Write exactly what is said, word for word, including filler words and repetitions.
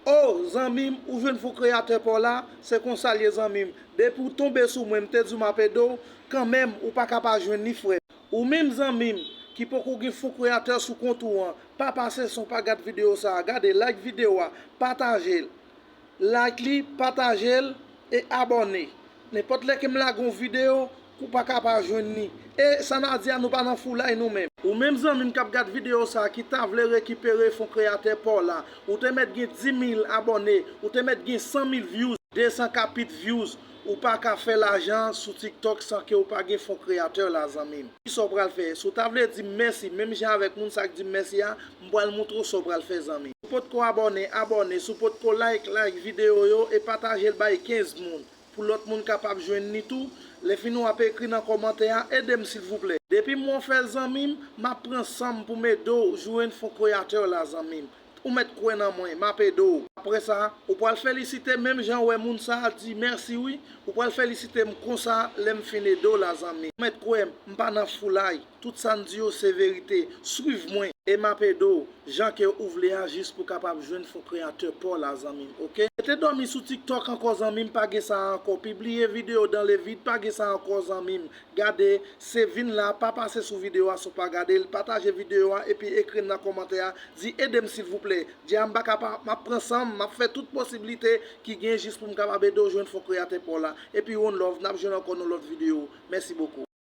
Oh, zanmi m, ou jwenn fon kreyatè pa w la? Se konsa l ye, zanmi m. Depi w tonbe sou mwen, m te di w m ap ede w, kanmenm, ou pa ka pa jwenn li, frè. Ou menm, zanmi m, ki poko gen fon kreyatè sou kont ou an, pa pase san w pa gad videyo sa a. Gade, like videyo a, pataje l. Like li, pataje l e abòne. Nenpòt lè ke m lage yon videyo, ou pa ka pa jwenn li. E sa n a di a, nou pa nan foulay nou menm. Ou menm, zanmi m k ap gad videyo sa a, ki ta vle rekipere fon kreyatè pa w la, ou te mèt gen dis mil abòne, ou te mèt gen san mil views, de san kapit views, ou pa ka fè lajan sou TikTok san ke w pa gen fon kreyatè la, zanmi m. Kisa w pral fè? Si w ta vle di m mèsi, menm jan avèk moun sa k di m mèsi a, m pral montre w sa w pral fè, zanmi. Si w potko abòne, abòne. Si w potko like, like videyo yo e pataje l bay kenz moun, pou lòt moun kapab jwenn li tou. Lèfini w ap ekri nan kòmantè a, ede m silvouplè. Depi m wè w fè l, zanmi m, m ap pran san m pou m ede w jwenn fon kreyatè la, zanmi m. Ou mèt kwè nan mwen, m ap ede w. Apre sa, ou pral felisite m menm jan w wè moun sa a di mèsi wi. Ou pral felisite m konsa lè m fin ede w la, zanmi. Ou mèt kwè m, m pa nan foulay. Tout sa n di yo se verite. Swiv mwen e m ap ede w jan ke ou vle a jis pou w kapab jwenn fon kreyatè pa w la, zanmi m, oke? Rete dòmi sou TikTok ankò, zanmi m, pa gen sa a ankò. Pibliye videyo dans le vide, pa gen sa ankò, zanmi m. Gade, se vin la, pa pase sou videyo a san w pa gade l, pataje videyo a epi ekri n nan kòmantè a, di ede m silvouplè. Di a m pa ka pa, m ap pran san m, m ap fè tout posiblite ki gen jis pou m kapab ede w jwenn fon kreyatè pa w la. Epi one love, n ap jwenn ankò nan lòt videyo. Mèsi bokou.